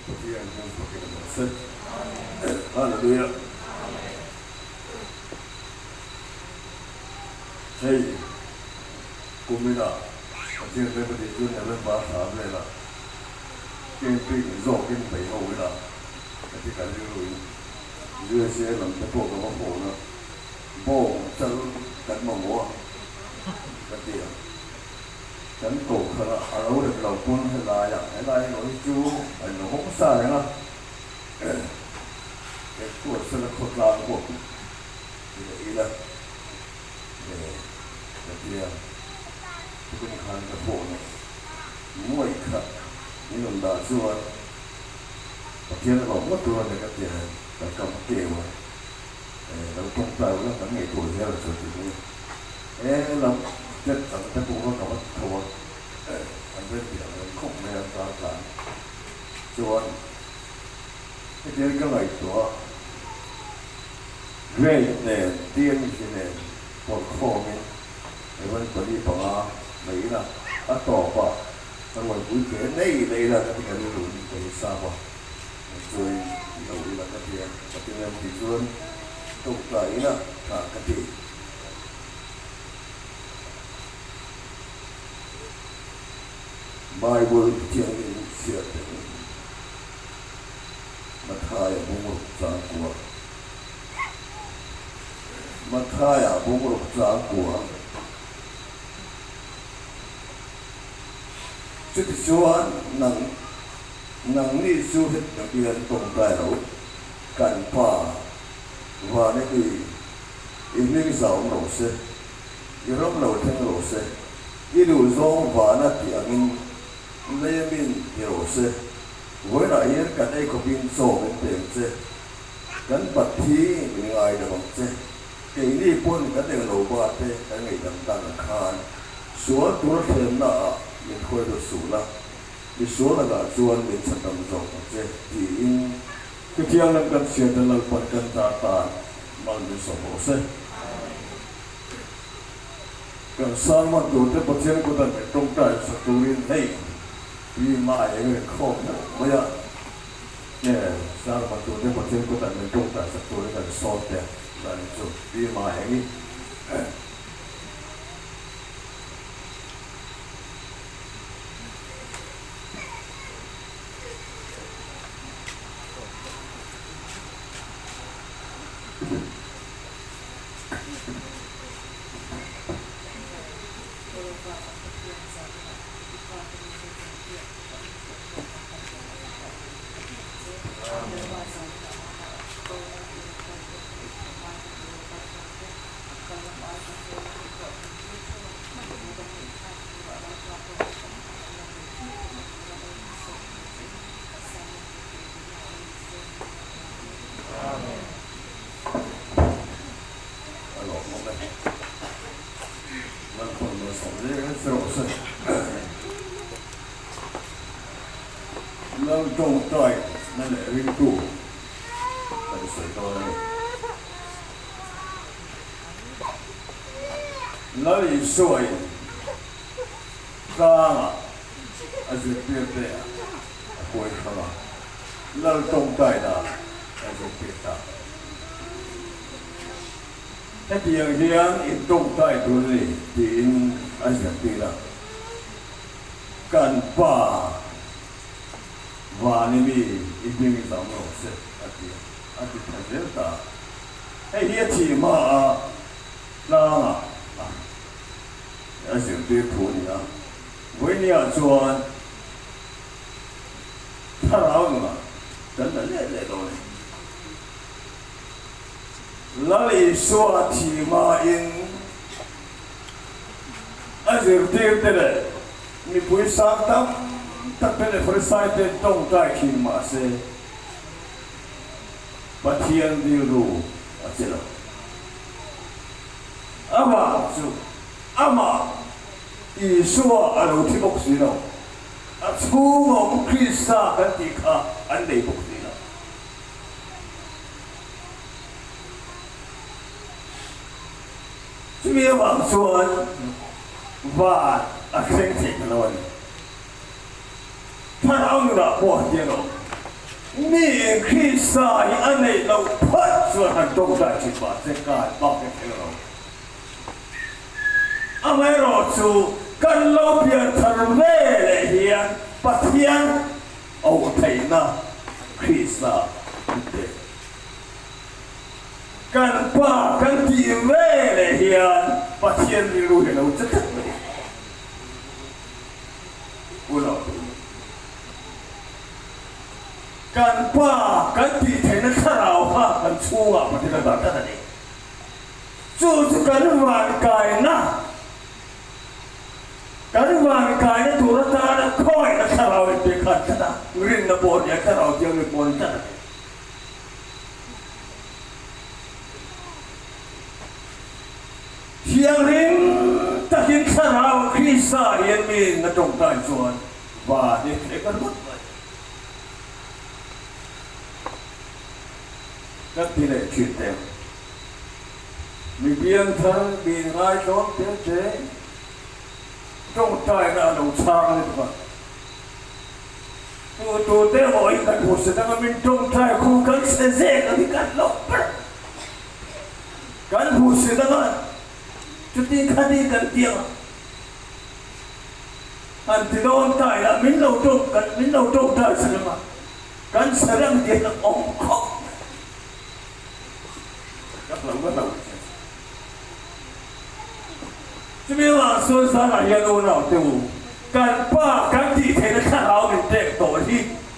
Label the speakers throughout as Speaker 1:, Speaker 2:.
Speaker 1: Pathian hming fakin a awm se. Hallelujah. Hei kumina Pathian remedy chu November thla velah camping zawkin bei ho ila ka ti ka rilruin USA lam te pawh ka va phone a, bawng chal kan mamawh a ka ti a. Kan kohhran a a lo rem lo pawn helaiah helai erawh hi chu a in hawng sa reng a, Kektuah sela khawtlang pawh ti leh ila ka tia tukin khan ka phone a, nuaih khat min rawn dah chuan Pathian a lawm ngawt tur a ni ka tia kan kam keu a, lo tawngtai ula kan ngaihtuah zel a chuan ti mai a. He lam step dang te pawh kha ka va tho a, an rem tih ang reng khawp mai a tar tlan chuan hetiang ka ngaihtuah a, grade nen TMC nen pawlh khawmin Evan pali panga mai ila a tawp a ka ruaipui te nei leh ila ka ti ka rilru in ka hisap a, chuan lo ila ka ti a, ka ti rem tih chuan tawngtai ila tha ka ti. Bible Thianghlim chhiar teh u. Mathaia bungruk chang kua. Mathaia bungruk chang kua. Chutichuan nang nangni chu heti hian tawngtai lo kan Pa Vana mi I hming zau rawh se, i ram lo thleng rawh se, i duh zawng vana tih angin lei a min ti rawh se. Vawiinah hian kan ei khawpin chaw min pe ang che, kan bat hi min ngaidam ang che, keini pawn kan eng lo ba te kan ngaihdam tan ang khan sual tura thlemna ah min hruai lut suh la, mi sual lakah chuan min chhandam zawk ang che tiin Chutiang lam kan hriat a Lalpan kan ta tan mal min sawm rawh se. Kan sermon tur te Pathian kutan min tawngtai sak turin hei pi mai eng eng khawm hmuh mai a, nge sermon tur te Pathian kutan min tawngtai sak turin kan sawm te dan chu pi mai eng i. A lawmawm e. Lalpawn malsawm zel che rawh se. Lal tawngtai na leh ringtu kan sawi dawn a ni. Lal Isua in tlangah a zirtir te a kuai hrang a, Lal tawngtai dan a zirtir ta. Hetiang hian in tawngtai tur a ni tiin a zirtir a, Kan Pa vani mi i hming zam rawh se a ti a, a ti tha zel ta. Hei hi a thih hma a tlangah a. A zirtir thu a ni a, vawinia chuan thlarau nunah kan la let leh dawn a ni. Lal Isua thi hmain a zirtirte leh mipui sang tam takte leh Farisaite tawngtai thin mah se, Pathian rilru a che lo. Amah chu amah Isua a lo thi bawk si lo. A chhung awm Krista kan tih kha an nei bawk si lo. Chumi avang chuan van a thleng thei ta lo a ni. Thlarau nunah pawh a tiang awm. Mi Krista hi a neih loh phawt chuan han tawngtai thin mah se kai bak em thleng lo. Amaherawhchu kan lo pian thar ve leh hian Pathian auh theihna Krista min pek. Kan Pa kan tih ve leh hian Pathian rilru hi a lo che tlat mai. Unau te u, kan Pa kan tih theihna thlarau kha kan chhungah Pathian a dah tlat a ni. Chu chu kan vankaina, kan vankaina tur atana khawngaihna thlarau in pe khan tlat a, rinna pawh a ni a, thlarau thianghlim pawh a ni tlat a ni. Thianghlim takin thlarau Krista hian min a tawngtai chuan van i thleng a ringawt mai. Ka ti leh thin teh. Mi piangthar mi inngaihtlawm te te tawngtaina a lo chhang a ni bawk a. Tu tu te maw in kan hmu se danga min tawngtai khu kan chhe zek ang hi kan hlauh ber. Kan hmu se danga chuti khati kan ti ang a. Han ti dawn ta ila min lo tawng kan min lo tawngtai se danga kan chhe reng ti hian awm khawp mai. Ka hlauh ka hlauh che. Chumi avang chuan zanah hian unau te u, kan Pa kan tih theihna thlarau min pek tawh hi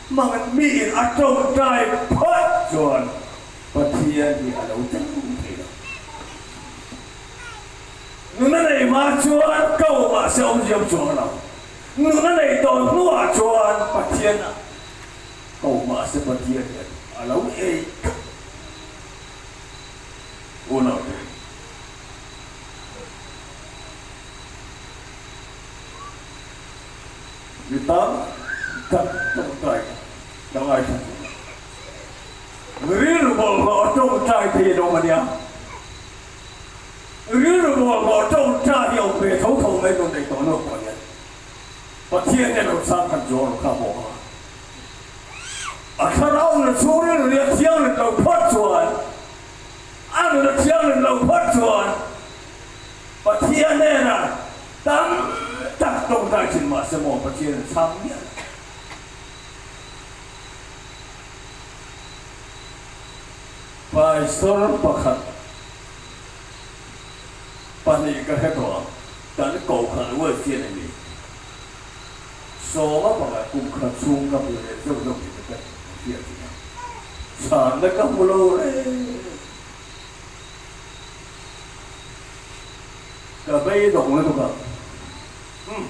Speaker 1: hmang miin a tawngtai phawt chuan Pathian hi a lo tel thei lo. Nuna nei hma chuan ko mahse awmziam chuang lo. Nuna nei tawh hnuah chuan Pathian a ko mahse Pathian hian a lo ei tlat. Unau te. Mi tam tak tawngtai ka ngaithla thin a. Rilru bawlhhlawh a tawngtai thei an awm a nia. Rilru bawlhhlawh tawngtai hi a awm ve tho tho mai nun nei tawh lo pawh hian Pathian hian lo chhang khat zawng lo kha bawk a. A thlarau nun chhungril riak thianghlim lo phawt chuan A nun a thianghlim lo phawt chuan Pathian hnenah tam tak tawngtai thin mah se maw Pathian a chhang miah lo. Pastor pakhat pahnih ka hre tawh a, kan kohhran uaisian a ni. Sawma pakhat kum khat chhung ka hmu leh zeuh zeuh tih te ka hriat thin a, chhanna ka hmu lo reng. Ka beidawng lutuk a, umm,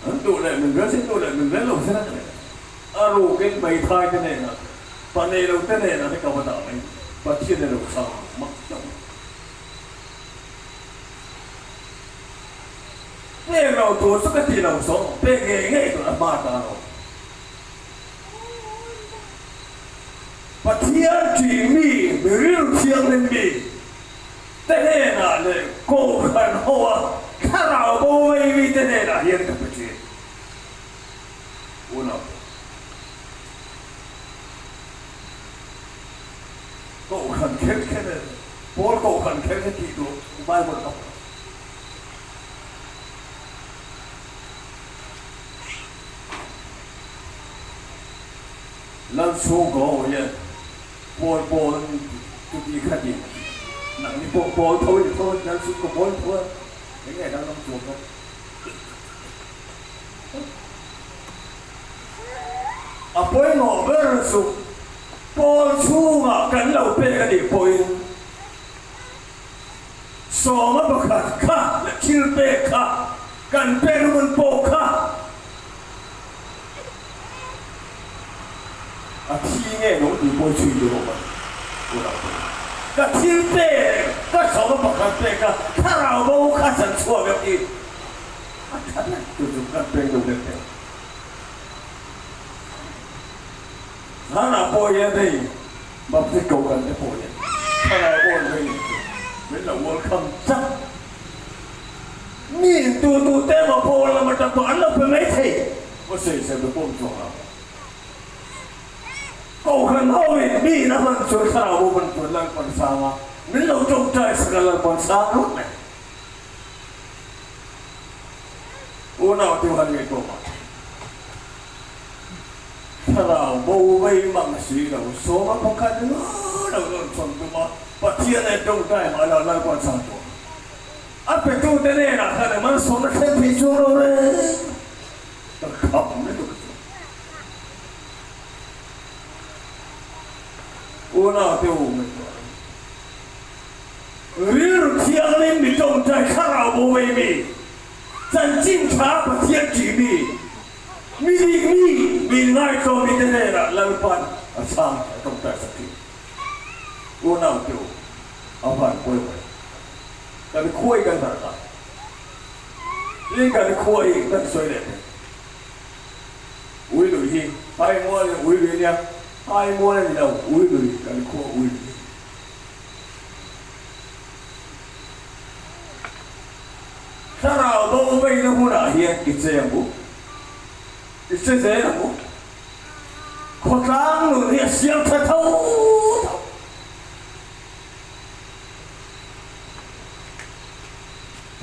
Speaker 1: an duh leh min rel sin, duh leh min rel lo sin a ti leh. A rukin hmeithai te hnenah te, pa nei lo te hnenah te ka va dah mai, Pathian a lo chhang mak deuh mai. Pek lo tur chu ka ti lo sawm, pek ngei ngei tur a hma ta lo. Pathian ṭih mi, mi rilru thianghlim mi te hnenah leh Kohhran hoa thlarau bo vei mi te hnenah hian ka pe ṭhin. Unau te, Kohhran kher kher e, Pawl Kohhran kher kher tih tur Bible ka hmu lo. Lal chhungkaw ho hian pawl pawl chuti khatin nangni pawh pawl tho in tho lal chhungkaw pawl tho a eng nge danglam chuang kha. A pawimawh ber chu pawl chhungah kan lo pek a nih pawhin Sawma pakhat kha leh thil pek kha kan pek hmun pawh kha a thi nge lo tih pawh chhui tur awm a ni. Unau te, ka thil pek ka sawma pakhat pek a thlarau bo kha chan chhuak em tih a tha ber tur chu kan pek lo lek teh. Hmanah pawh hian hei Baptist Kohhran te pawh hian thlarau bo an vei leh chu min lo welcome chak. Mi in tu tu te emaw pawl lam atang pawh an lo pe mai thei. Aw sawi sawi pe pawh chuang lo. Kohhran ho in mi in a hman chuan thlarau bo hman chuan Lalpan sang a, min lo tawngtai sak a Lalpan sang rut mai. Unau te han ngei tawp a, thlarau bo vei mang si lo, sawma pakhat ringawt lo rawn chhawn tum a, Pathian en tawngtai mah lo Lalpan sang tawh a. A petute hnenah khan a malsawmna thlen thei chuang lo reng ka kham lutuk a chu. Unaute u ngaihtuah ang. Rilru thianghlim mi tawngtai thlarau bo vei mi, chanchin tha Pathian ṭih mi, mi dik mi, mi inngaitawm mite hnenah Lalpan a chhang a tawngtai sak thin. Unaute u, a van pawimawh em? Kan khua hi kan harh a, tin kan khua hi kan sawi leh thei. Ui lui hi hai mual in ui lui a nia, hai mual a ni lo, ui lui kan khua ui lui. Thlarau bo veina hunah hian i che ang u, i che zel ang u. Khawtlang nun hi a siam tha tho tho.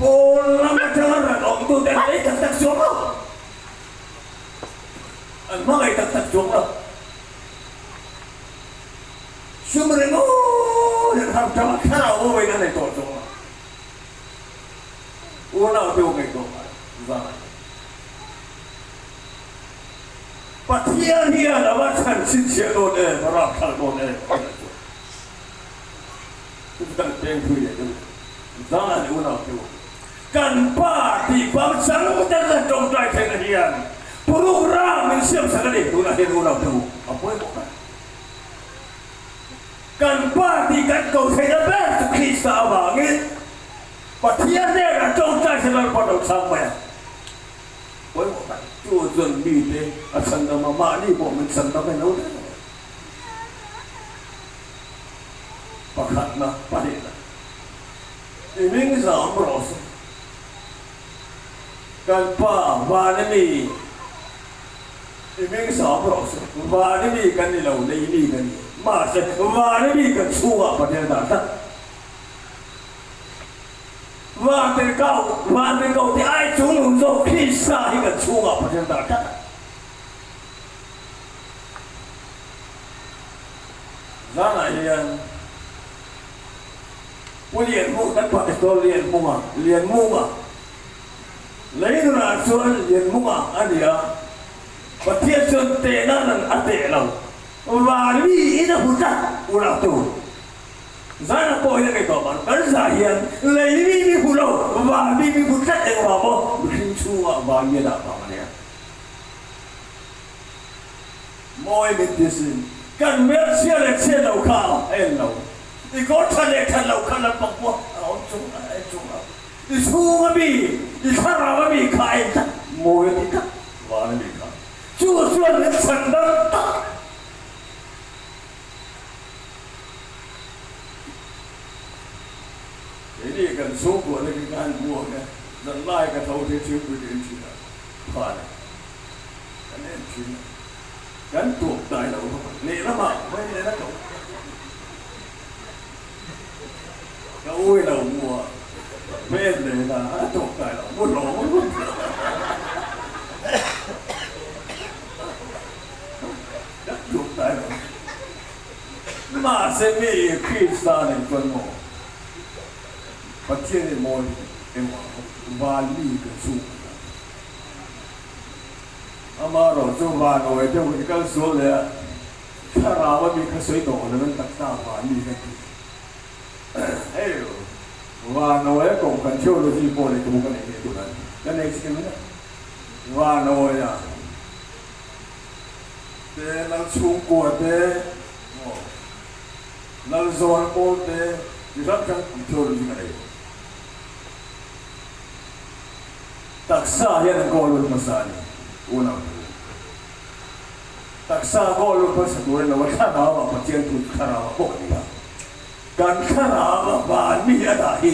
Speaker 1: Pawn lam atanga ran awmtute an lei tak tak chuang lo. An hmangaih tak tak chuang lo. Sum ringawt an har tang a, thlarau awin a nei tawh chuang lo. Unaute u ngaihtuah ngai zan. Pathian hian a va chhan chhinchhiah dawn em, a rapthlak dawn em tih ngaihtuah. Chu kan peng phui leh deuh zan leh unau te u. Kan pa tih bang chang tak a tawngtai theihna hian program min siam sak a ni. Tunah hian unau te u a pawimawh ber. Kan pa tih kan ko theihna ber chu Krista avangin Pathian hnenah tawngtai se Lalpa lo chhang mai a pawimawh ber. Chu chuan mite a chhandam a, mahni pawh min chhandam a lo reng mai. Pakhatna, pahnihna, i hming zam rawh se. Kan Pa, van a mi, i hming zam rawh se. Van a mi kan ni lo, lei mi kan ni. Mahse, van a mi kan chhungah Pathian dah tlat. Van tirhkau, van tirhkau tih ai chung nun zawk Krista hi kan chhungah Pathian dah tlat. Zanah hian Pu Lianhmung kan Pastor Lianhmunga, Lianmunga, lei nunah chuan Lianmunga a ni a, Pathian chuan tehna nan a teh lo, van mi in a hmu tlat unautu. Zanah pawh hian ngaihtuah ban kan zah hian lei mi mi hmu lo, van mi mi hmu tlat engvang maw mihring chhungah van mi a dah vang a nia. Mawi min ti sin. Kan hmelchhia leh chhiat lo kha a en lo. I kawr that leh that lo kha lampang pawh a awm chung a en chung lo. I chhung a mi, i thlarau a mi kha a en tlat. Mawi a ti tlat van a mi kha. Chu chuan min chhan dang tak. Keini kan chhungkua te khi ka han hmu ang e. Zanlai ka tho thei thingpui ka in thin a, phan a. Kan en thin a, kan tuak dai lo hlawm a, lehlamah vawi leh la ko. Ka ui lo mu a, ven leh la a tuak dai lo mu hlawm a lut. Kan tuak dai lo. Mahse mi Krista nei chuan maw Pathian i mawi emaw van mi ka chhung a ta. Amaherawh chu vanawi deuh i kal sual leh a, thlarau a mi kha sawi tawh lo in taksa van mi ka ti. Hei vanawi a kohhran theology pawh leh thu ka nei ngei tur a ni. Ka nei chiang hle. Vanawi a te lal chhungkua te maw lal zawn pawl te ti hrang hrang theology ka nei. Taksa hian an goal lut hmasa a ni, unau te u. Taksa goal lut hmasa tur a ni lo a, thlarau ah Pathian thu chu thlarau ah bawk a ni a. Kan thlarau ah van mi a dah hi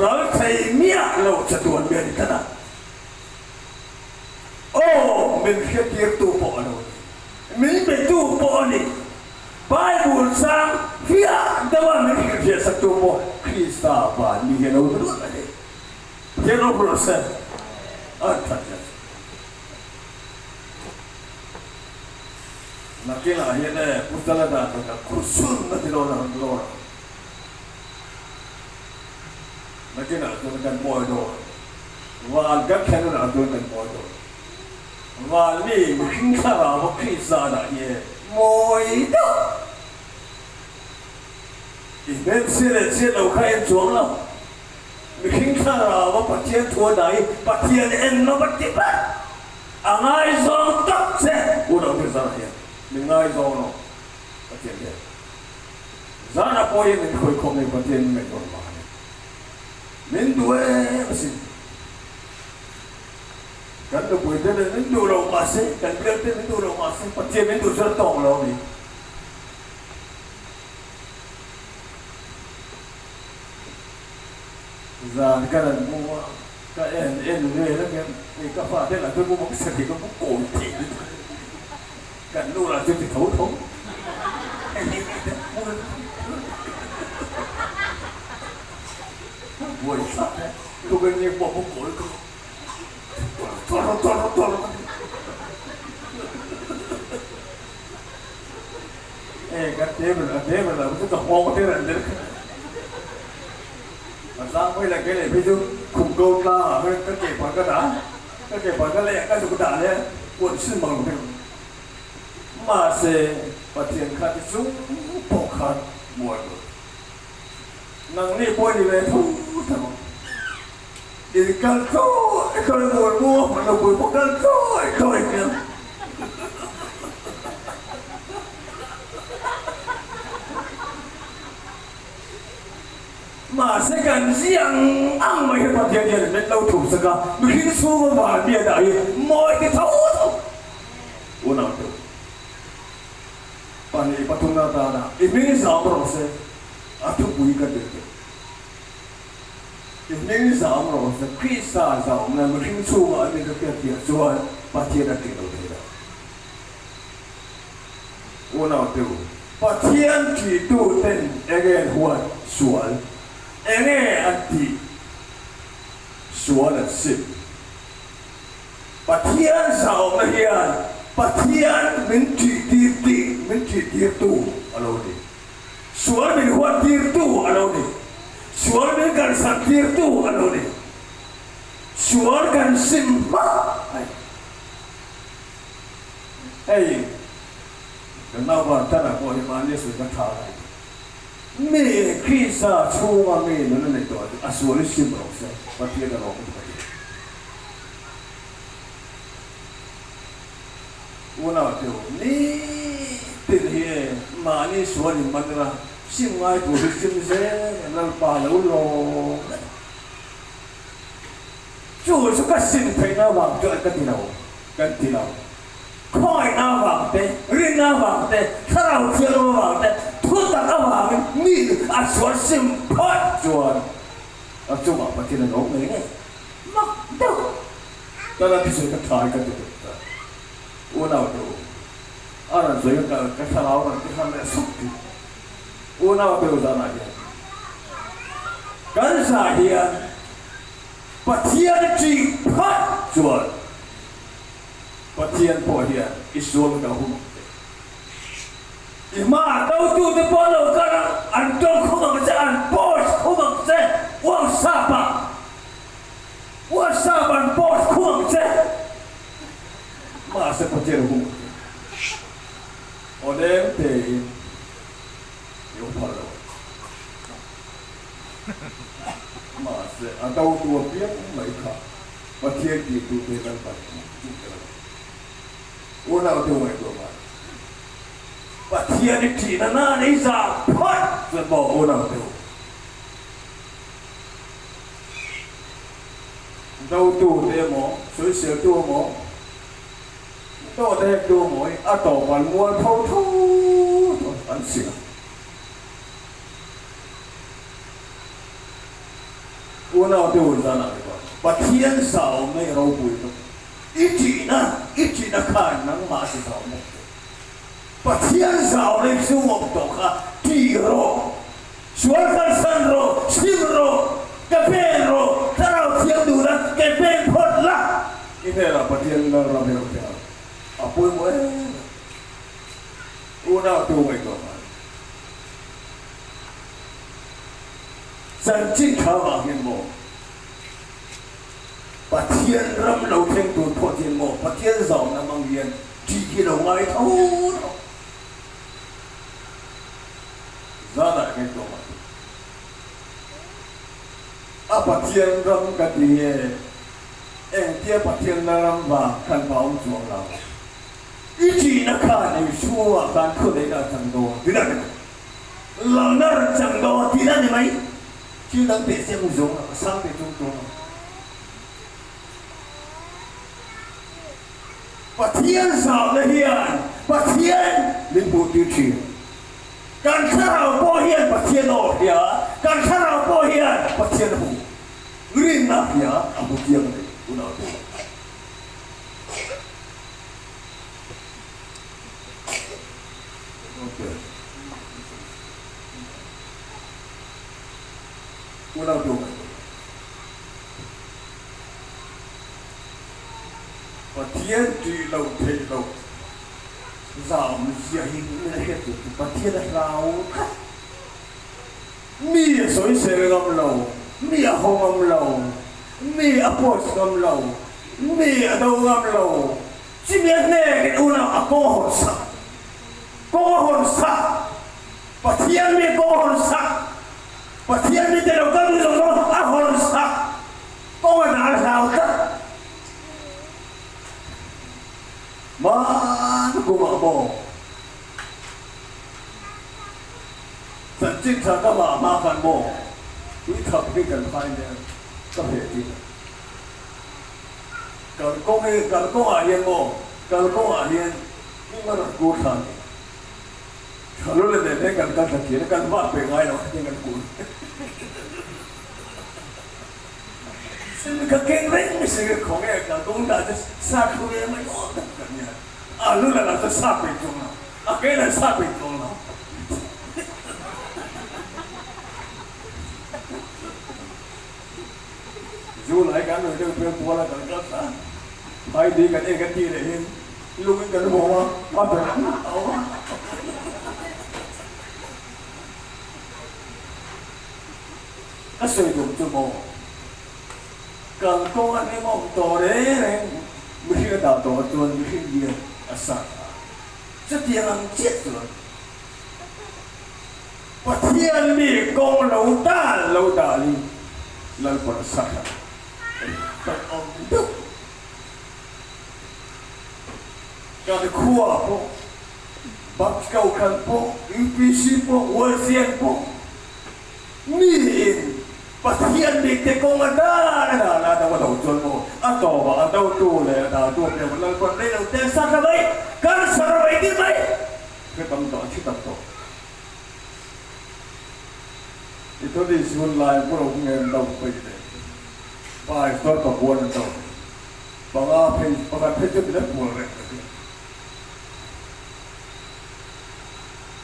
Speaker 1: ral thei miah lo chatuan mi a ni tlat a. Aw, min hriattirtu pawh a lo ni. Min betu pawh. pawh a ni. Bible chang fiah deuha min hrilhfiah saktu pawh Krista van mi hi a lo ni lut a ni. Pathian ropui rawh se. A that zet. Nakinah hian e Pu Chala dan taka khusun a ti dawn a rawn lawr ang. Nakinah chuan kan mawi dawn. Van kan thlen hunah chuan kan mawi dawn. Van mi mihring thlarau a Krista dah hi e mawi deuh. I hmelchhia leh chhiat lo kha en chuang lo. Mihring thlarau a Pathian thu a dah hi Pathian en lo a ti ber. A ngaizawng tak che u lo thil zan ah hian min ngaizawng lo Pathian hian zan ah pawh hian min khawi khawm hei Pathian min ngaihtuah vang a ni min duh em asin kan nupui te nen min duh lo mahse kan bial te min duh lo mahse Pathian min duh chuan a tawng lo a ni. Zan ka rawn hmu a, ka en en vel a kem, hei ka fate lah chu mumang sa thei ka mu kawi thei lutuk, kan nu lah chu ti tho tho buai thlak e, tukin ni pawh mu kawi ka tawrh tawrh tawrh ka ti. E kan table a table lah chu ka nghawng te ran der kha a tlang mai la ke leh phei chu khum ko tlang ah khan ka ke pah ka dah ka ke pah ka leh ka zuk dah leh puan sin bang lo vek mahse Pathian kha ti chung pawh khan mual lo nang ni pawh ni ve tho tho in kal tawih tawih mual mual hman lo pui pawh kal tawih tawih hian. Mahse kan ziah ang ang mai hi Pathian hian min lo thup sak a, mihring chhunga van mi a dah hi mawi ti tho tho unau te u. Pahnih pathumna atana i hming zam rawh se a thupui ka tir teh. I hming zam rawh se Krista zahawmna mihring chhunga an ni ka hriat piah chuan Pathian a tih lo thei lo. Unaute u, Pathian ṭihtu ten enge an huat sual? Enge an tih sual an sim? Pathian zahawmna hian Pathian min ṭihtir tih min ṭihtirtu a lo ni. Sual min huattirtu a lo ni. Sual min kalsantirtu a lo ni. Sual kan sim hmak a ni. Hei kan naupan tan ah pawh hi mahni sawi ka tha lai tih. Mi Krista chhunga mi nun a nei tawh chu a sual i sim rawh se, Pathian a lawm ka ti. Unau te u, nitin hi mahni sual in man ila sim ngai tur hi sim zel Lalpa lo lawm vek. Chu chu ka sim theihna vang chuan ka ti lo. Kan ti lo. Khawngaihna avang te, rinna avang te, thlarau thianghlim avang te, thutak avangin mi a sual sim phawt chuan a chungah Pathian a lo ngei ngei. Mak deuh tana thusawi ka tha hi ka ti deuh ta. Unau te u, a rawn sawi ka ka thlarau rawn ti hran leh sup tih. Unau te u zanah hian kan zah hian Pathian a ṭih phawt chuan Pathian pawh hian i sual ka hum ang che. I hmaah dotute pawh lo kal ang, an tawng khum ang che, an post khum ang che, WhatsApp-ah WhatsApp an post khum ang che. Mahse Pathian a hum ang che. Aw leng tein i awm phal lo ang. Mahse, a dotu apiang mai kha Pathian tihtu te kan pan tih chu ka lo. Unau te ngaihtuah ngai. Pathian i thihna nan ei zah phawt chuan maw unau te u. Dotu te emaw, sawiseltu emaw, dawt hektu emaw hi a tawp an mual tho tho tho an si a. Unaute u zanah te chuan Pathian zahawmna i ropui lutuk. I ṭihna, i ṭihna khan nangmah a ti zahawm bawk che. Pathian zau leh chhung awm tawh kha ti rawh, sual kalsan rawh, sim rawh, ke pen rawh, thlarau thiang duhna ke pen phawt la. I hnenah Pathian lalram hi lo thleng ang, a pawimawh em em. Unau tu ngaihtuah ngai. Chanchin tha vang hian maw Pathian ram lo thleng tur phawt hian maw Pathian zauna hmang hian tih hi lo ngai tho tho. Zanah ngaihtuah ngai. A Pathian ram ka ti nge engtia Pathian la ram vang khan va awm chuang lo. I tihna khan i chhungah khan thuneihna a chang dawn tih a ni mai. Lalna rawn chang dawn tih a ni mai. Thil dang teh chiang zawng a sang teh chung chuang a. Pathian zahna hian Pathian min hmuhtir thin. Kan thlarau pawh hian Pathian aw hria, kan thlarau pawh hian Pathian a hmu. Rinna hria a hmu chiang a ni unaute. Pathian tih loh theih loh zam zia hi min a hriat tur chu Pathian a hlau tlat. Mi a sawisel ngam lo, mi a haw ngam lo, mi a post ngam lo, mi a do ngam lo. Chimi a hnekin unau a kawng a hawn sak, kawng a hawn sak, Pathian mi kawng a hawn sak, Pathian mite lo kal duh zawng zawng a hawn sak, kawng a dal hlau tlat. Hman kumah maw chanchin tha ka mah hma khan maw tui thap hi kan phai nen ka heh thin a. Kalkawng hi kalkawngah hian maw kalkawngah hian hnim a rawn kur thla a ni. Thalu leh nen hian kan kal thla thin a, kan vah pe ngai lo hetiang kan kur. Ka keng reng mai si ka khawnge kalkawng dah chu sa thu ve mai aw tak ka nia. A lu la lah chu sa peih chuang lo, a ke lah sa peih chuang lo. Zu lai kan rawi deuh peng pual a kan kal ta. Phai di kan en kan tih leh hin lung in kan vawm a, a ber a awm a. Ka sawi tum chu maw kalkawng a hlim awm tawh reng reng mihring a dah tawh chuan mihring hian a sat a, chutiang ang chiah chuan Pathian mi kawng lo dal lo dalin Lalpan sahla kan awm deuh. Kan khua pawh, Baptist Kohhran pawh, UPC pawh, Wesleyan pawh miin Pathian mite kawng a dal a dal a do a do chuan maw a tawpah a dotu leh a daltu a piang Lalpan rei lo te sahla mai, kan sahla mai ding mai. Hre tam tawh, a thi tam tawh. I thu ni sun lai hmu lo ngen do paih leh pai chuan ka buan an do panga phei pakhat phei chu min an bual reng ka ti.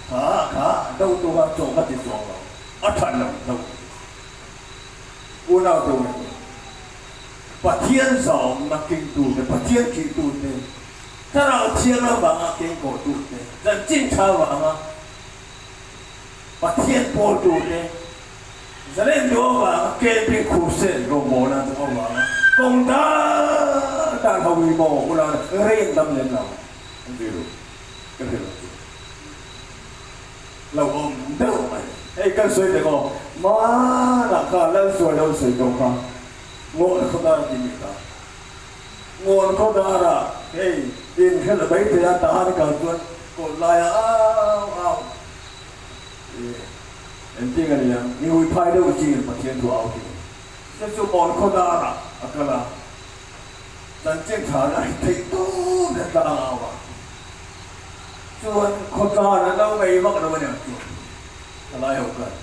Speaker 1: Kha kha do tu kha chaw ka ti chuang lo a that lo do unau tu nge Pathian zawmna kengtu te Pathian thihtu te Thlarau thiang avanga kengkawhtu te chanchin tha avanga Pathian pawl turte zalen duh avanga camping crusade rawngbawlna an tum avanga kawng dar dar ho hi maw ula rei an dam lem lo an ti ru ka hre lo chu lo awm deuh mai hei kan sawi tek aw hmanah kha Lalsuai lo sawi tawh kha ngawn khaw dar a ti mi ta ngawn khaw darah hei inhrelh mai thei a tahan kal chuan kawt laia au au Engtin a ni ang? Ni ui phai deuh chingin Pathian thu au thin. Chu chu mawn khaw darah a kal a, chanchin tha na hi theih tawp hian tlang au a. Chuan khaw tan an lo ngei vak lo a ni ang chu, thalai ho khan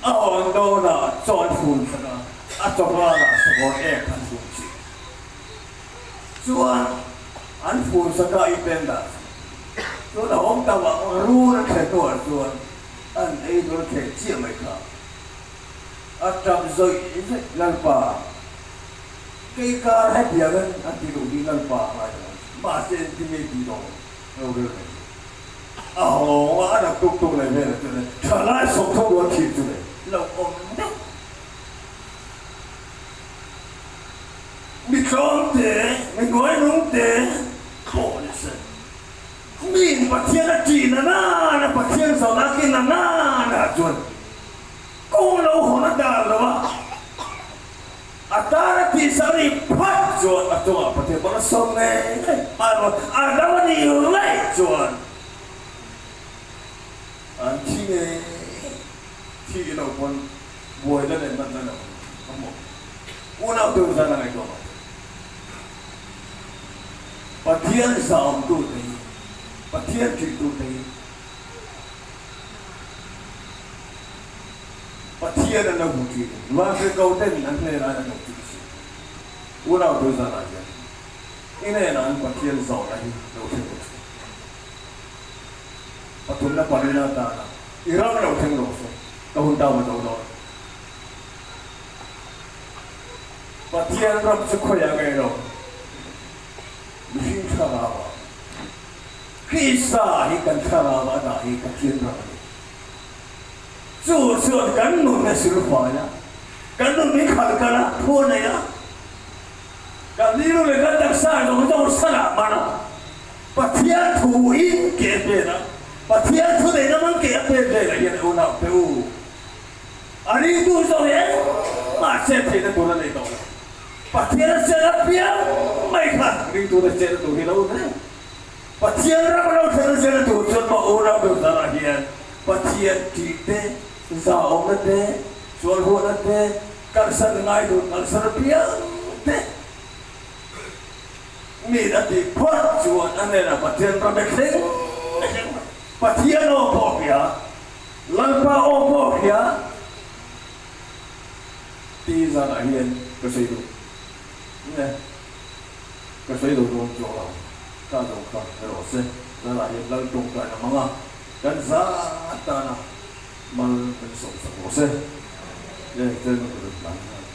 Speaker 1: a hawn dawnah chaw an fun sak a, a chaw karah sakawr ek an fun thin. Chuan an fun sak a i pen dah. Chuan a awm ta vang a, run a thlen hnuah chuan an ei tur a thlen chiah mai kha. A tap zawih zawih Lalpa, kei kar hetiangin an ti duh hi Lalpa a ngai ta lo. Mahse engtin nge tih dawn rorel mai chu. A hawng a, a nak tuk tuk leh velah chuan thalai sawmthum rual thih chu le lo awm deuh. Mi tlawm te, mi hnuai nung te pawh ni se. Miin Pathian a ṭih na nana, Pathian zawhna a kin na nana chuan kawng lo hawn a dar lo a, a tan a tihsak a nih phat chuan a chungah Pathian pawh a sawm ngei ngei a rawn a ram a nih rei chuan an thi ngei thi lo pawn buaina leh natna lo a hmu. Unau deuh zan a ngaihtuah mai. Pathian zahawmtute hi, Pathian ṭihtute hi Pathian an lo hmu ṭhin. Vanhrilhkoten an hnenah an lo ṭih si. Unau deuh zanah hian i hnenah an Pathian zawhna hi lo thleng rawh se. Pathumna palina atana i ram lo thleng rawh se. Ka hun tau a zo dawn. Pathian ram chu khawiah ngei lo, mihring thlarau ah. Krista hi kan thlarau ah a dah hi Pathian ram a ni. Chu chuan kan nun a silfai a, kan nun hi khalh kal a, thu a nei a, kan rilru leh kan taksa zawng zawng salah man a, Pathian thu in ke a pen a, Pathian thu neihna man ke a pen velah hian unau te u, A ringtu zawk hi engmah chet theihna tur a nei tawh lo. Pathian a chet apiang mai kha ringtute chetna tur hi lo reng. Pathian ram a lo thlenna chetna tur chuan mah unau deuh zarah hian Pathian ṭih te, zahawmna te, sualhuahna te, kalsan ngai tur kalsan apiang te miin a tih phawt chuan a hnenah Pathian ram e thleng thleng mai. Pathian aw pawh hria. Lalpa aw pawh hria ti zanah hian ka sawi duh nge ka sawi lo dawn chuang lo ka zo kha erawh se zanah hian Lal tawngtai na hmang a kan zat tana mal min sawmsak rawh se. Nge chen ka rawn tlan nghal.